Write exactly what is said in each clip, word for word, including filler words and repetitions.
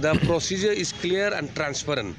The procedure is clear and transparent.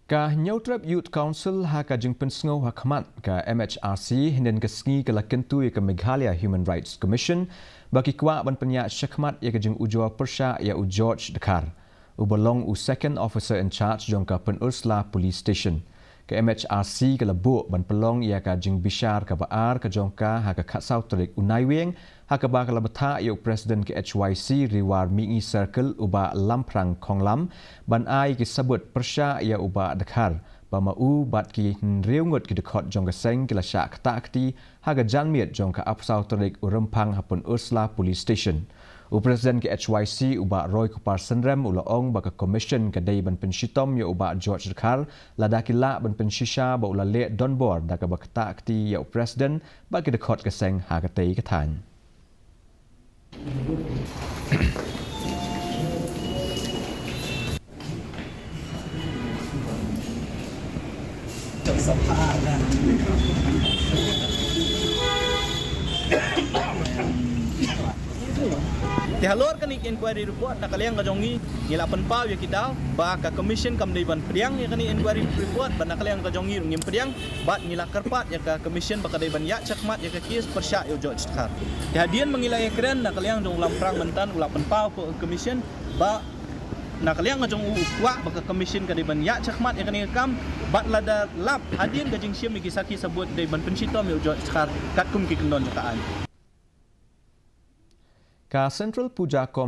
Ka Hynñiewtrep Youth Council ha ka jingpynsngew ha khmat ka M H R C hynnin ka sngi ka la kyntu ïa ka Meghalaya Human Rights Commission ba ki kwah ban pynïaid shakhmat ïa ka jingujor pyrshah ïa u George Dkhar, uba long u Second Officer in Charge jong ka Pynursla Police Station. Ka M H R C ka la buh ban pynlong ïa ka jingbishar kaba ar ka jong ka ha ka khatsaw tarik u Naiwieng, ha kaba ka la bthah ïa u President ka H Y C Ri War Mihngi Circle u Bah Lamphrang Khonglam ban ai ki sabut pyrshah ïa u Bah Dkhar, ba ma u bad ki hynriew ngut ki dkhot jong ka seng ki la shah ktah kti ha ka janmiet jong ka arphew saw tarik u Rymphang ha Pynursla Police Station. U President ka H Y C u Bah Roykupar Synrem u la ong ba ka Commission ka dei ban pynshitom ïa u Bah George Dkhar lada ki lah ban pynshisha ba u la leh donbor da kaba ktah kti ïa u President bad ki dkhot ka seng ha katei ka thaiñ. Te halor kane ka inquiry report na ka liang ka jong ngi, ngi la pynpaw ïa ki daw ba ka Commission kam dei ban pdiang ïa kane ka inquiry report, bad na ka liang ka jong ngi ruh ngim pdiang, bad ngi la kyrpad ïa ka Commission ba ka dei ban ïaid shakhmat ïa ka case pyrshah ïa u George Dkhar. Te hadien ba ngi la ïakren na ka liang jong u Lamphrang mynta, u la pynpaw ka Commission ba na ka liang ka jong u u kwah ba ka Commission ka dei ban ïaid shakhmat ïa kane ka kam, bad lada lap hadien ka jingshim ïa ki sakhi sabut dei ban pynshitom ïa u George Dkhar katkum ki kyndon jong ka aiñ. Ka Central Puja Committee